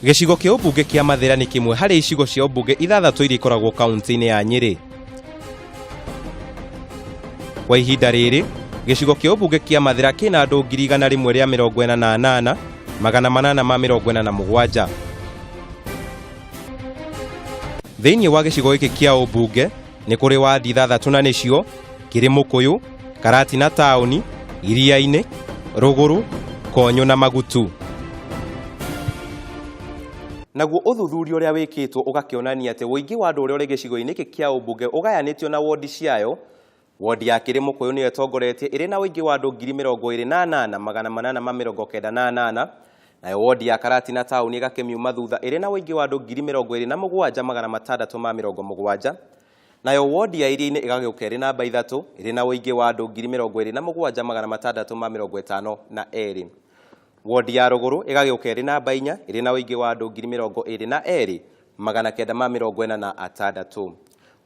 Gĩcigo kĩa ũmbunge kĩa Mathĩra nĩ kĩmwe harĩ icigo cia ũmbunge ithathatũ iria ikoragwo kaunti-inĩ ya Nyĩrĩ. Kwa ihinda rĩrĩ, gĩcigo kĩa ũmbunge kĩa Mathĩra kĩna andũ 148,847. Thĩinĩ wa gĩcigo gĩkĩ kĩa ũmbunge nĩ kũrĩ wadi ithathatũ na nĩcio Kĩrĩmũkũyũ, Karatina taũni, Iria-inĩ, Rũgũrũ, Konyũ na Magutu. Naguo ũthuthuria ũrĩa wĩkĩtwo ũgakĩonania atĩ ũingĩ wa andũ ũrĩa ũrĩ gĩcigo-inĩ gĩkĩ kĩa ũmbunge ũgayanĩtio na wondi ciayo. Wondi ya Kĩrĩmũkũyũ nĩyo ĩtongoretie ĩrĩ na ũingĩ wa andũ 28,898, nayo wondi ya Karatina taũni ĩgakĩmiuma thutha ĩrĩ na ũingĩ wa andũ 27,670, nayo wondi ya Iria-inĩ ĩgagĩũka ĩrĩ namba ithatũ ĩrĩ na ũingĩ wa andũ 27,652. Wondi ya Rũgũrũ ĩgagĩũka ĩrĩ namba inya ĩrĩ na ũingĩ wa andũ 22,946.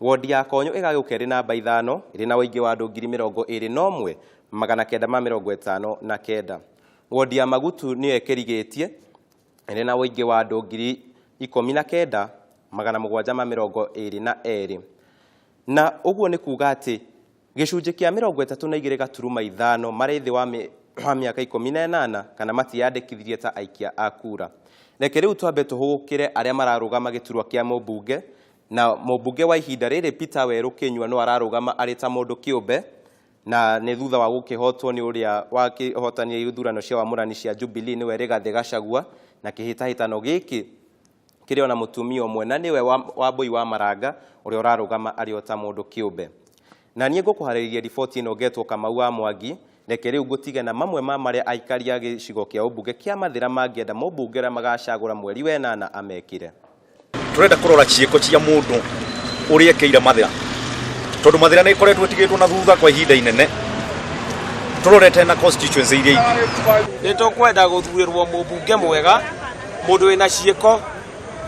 Wondi ya Konyũ ĩgagĩũka ĩrĩ namba ithano ĩrĩ na ũingĩ wa andũ 21,959. Wondi ya Magutu nĩyo ĩkĩrigĩtie ĩrĩ na ũingĩ wa andũ 19,722. Na ũguo nĩ kuga atĩ gĩcunjĩ kĩa 32.5 marĩ thĩ wa mĩaka 18 kana matiyandĩkithirie ta aikia a kura. Reke rĩu twambe tũhũgũkĩre arĩa mararũgama gĩturwa kĩa mũmbunge, na mũmbunge wa ihinda rĩrĩ Peter Werũ Kĩnyua no ararũgama arĩ ta mũndũ kĩũmbe, na nĩ thutha wa gũkĩhotwo nĩ ũrĩa wakĩhotanire ithurano cia wamũrani cia Jubilee nĩwe Rigathĩ Gachagua, na kĩhĩtahĩtano gĩkĩ kĩrĩ ona mũtumia ũmwe na nĩwe Wambũi wa Maranga ũrĩa ũrarũgama arĩ o ta mũndũ kĩũmbe. Na niĩ ngũkũharĩrĩria riboti ĩno ngetwo Kamau wa Mwangi, reke rĩu ngũtige na mamwe ma marĩa aikari a gĩcigo kĩa ũmbunge kĩa Mathĩra mangĩenda mũmbunge ũrĩa magacagũra mweri wa ĩnana amekĩre. Turenda kurora ciĩko cia mũndũ ũrĩa ekĩire Mathĩra, tondũ Mathĩra nĩ ĩkoretwo ĩtigĩtwo na thutha kwa ihinda inene tũrorete na constituency iria ingĩ. Nĩ tũkwenda gũthurĩrwo mũmbunge mwega, mũndũ wĩna ciĩko,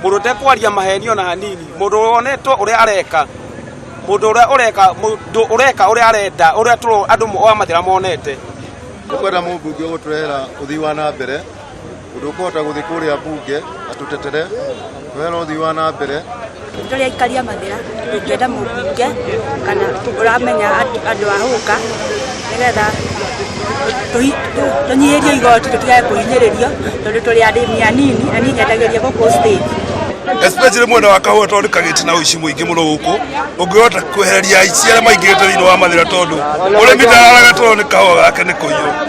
mũndũ ũtekwaria maheni ona hanini, mũndũ wonetwo ũrĩa areka, mũndũ ũrĩa ũreka, mũndũ ũreka ũrĩa arenda, ũrĩa andũ a Mathĩra monete. Tũkwenda mũmbunge ũgũtũrehera ũthii wa na mbere, ũndũ ũkũhota gũthiĩ kũrĩa mbunge atũtetere, tũrehera ũthii wa na mbere. Tũrĩ aikari a Mathĩra tũngĩenda mũmbunge kana ũramenya andũ a Hũka nĩgetha tũnyihĩrio igoti tũtigage kũhinyĩrĩrio tondũ tũrĩ arĩmi anini na niĩ nyendagĩria gũkũ stage. Especially mwena wa Kahũa tondũ kagĩte na ũici mũingĩ mũno gũkũ, ũngĩhota kweheria aici arĩa maingĩrĩte thĩinĩ wa Mathĩra tondũ mũrĩmi ndararaga tondũ nĩ kahũa gake nĩ kũiywo.